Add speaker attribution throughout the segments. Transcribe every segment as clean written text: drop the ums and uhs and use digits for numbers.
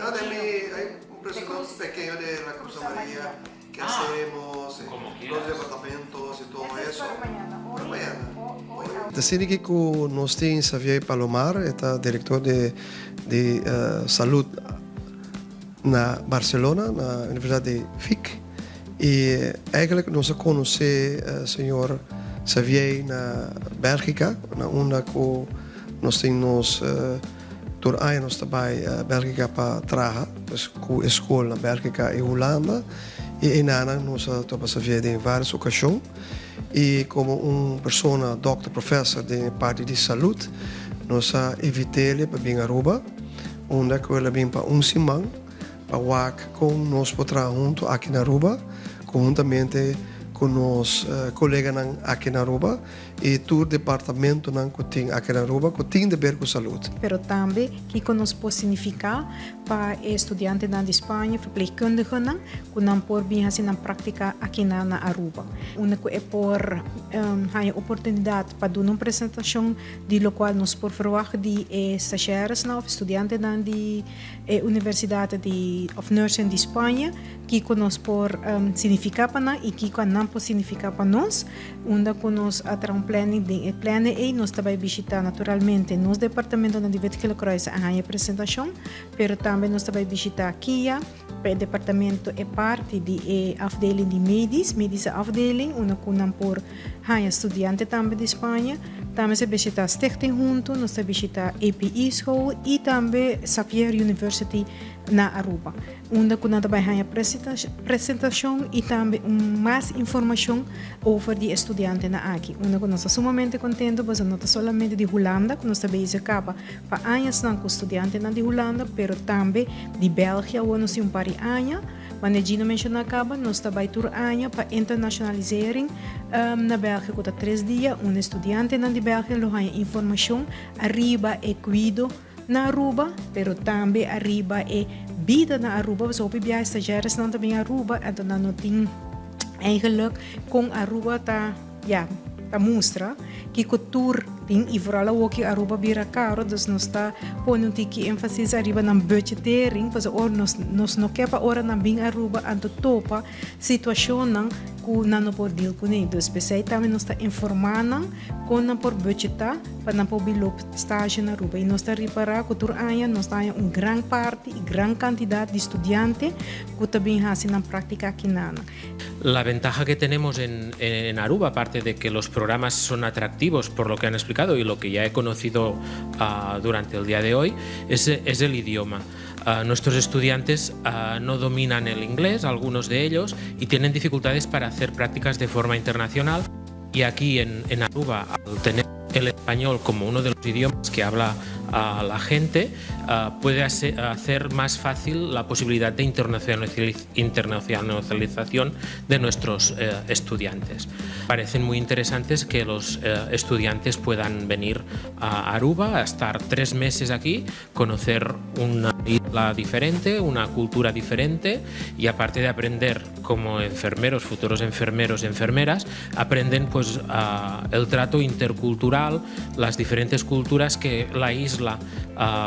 Speaker 1: No, de mi, hay un presentación pequeño de la Cruz Amarilla que hacemos, los departamentos y todo eso. Para mañana. Asina cu nos tin Xavier Palomar, ta director di salud na Barcelona, na Universidad di Vic. Y eigenlijk nos a conoce señor Xavier na Belgica, na unda cu nos tin nos tur aña nos ta bay Belgica pa traha, pues, cu scol na Belgica y Hulanda. Y einan nos a topa Xavier den varios ocasion. Y como un persona, doctor, professor di parti di salud, nos a invit'e pa bin Aruba, unda cu el a bin pa un siman, pa wak con nos por traha hunto aki na Aruba, conhuntamente cu nos coleganan aki na Aruba y tur departamentonan cu tin aki na Aruba, cu tin di ber cu salud.
Speaker 2: Pero tambe kico nos por significa pa studiantenan di Spaña, verpleegkundigen, cu nan por bin haci nan practica aki na Aruba. Unda cu e por haya oportunidad pa duna un presentacion di loke nos por verwacht di stagiaires of studiantenan di Universidad di of Nursing di Spaña, kico nos por significa pa nan y kico nan por significa pa nos, unda cu nos a traha un planning di e planning y nos tambe bishita naturalmente nos departamento di Wit Gele Kruis a presentacion, pero tambe nos tambe bishita KIA, e departamento e parti di e afdeling di medisch, medische afdeling, unda cu nan por haya studiante tambe di Spaña. Tambe nos a bishita Stichting Hunto, nos a bishita APE School y tambe Xavier University na Aruba. Unda cu nan tambe haya presentacion y tambe un mas informacion over di studiantenan aki. Unda cu nos ta sumamente contento, pasobra no ta solamente di Hulanda, cu nos ta bezig caba pa añanan cu studiantenan di Hulanda, pero tambe di Belgia, unda nos tin un par di aña. Manera Gino a menciona caba, nos tambe tur aña pa internationalisering na Belgia, cu 3 dia, un studiante di Belgia lo haya informacion ariba e cuido na Aruba, pero tambe ariba e bida na Aruba. So, hopi biaha stagiaires nan tambe Aruba, anto nan no tin eigenlijk con Aruba ta, ja, ta mustra cu tur tin y vooral ook Aruba bira caro, dus nos ta pone un tiki énfasis ariba nan budgetering, pasobra ora nos no kier pa ora nan bin Aruba anto topa situacionnan cu nan no por deal cune. Dus pesey tambe nos ta informa nan con nan por budgeta pa nan por bin stage na Aruba. Y nos ta ripara cu tur aña nos ta un gran parti y gran cantidad di studiante cu ta bin haci nan practica aki nan.
Speaker 3: La ventaja que tenemos en Aruba, aparte de que los programas son atractivos por lo que han explicado y lo que ya he conocido durante el día de hoy, es el idioma. Nuestros estudiantes no dominan el inglés, algunos de ellos, y tienen dificultades para hacer prácticas de forma internacional. Y aquí en Aruba, al tener el español como uno de los idiomas que habla a la gente, puede hacer más fácil la posibilidad de internacionalización de nuestros estudiantes. Parecen muy interesantes que los estudiantes puedan venir a Aruba, a estar 3 meses aquí, conocer una isla diferente, una cultura diferente y, aparte de aprender como enfermeros, futuros enfermeros y enfermeras, aprenden, pues, el trato intercultural, las diferentes culturas que la isla,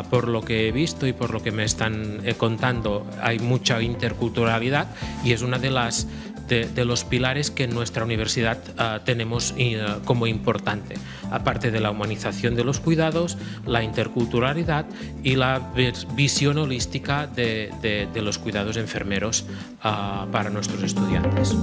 Speaker 3: por lo que he visto y por lo que me están contando, hay mucha interculturalidad y es una de los pilares que en nuestra universidad tenemos como importante, aparte de la humanización de los cuidados, la interculturalidad y la visión holística de los cuidados enfermeros para nuestros estudiantes.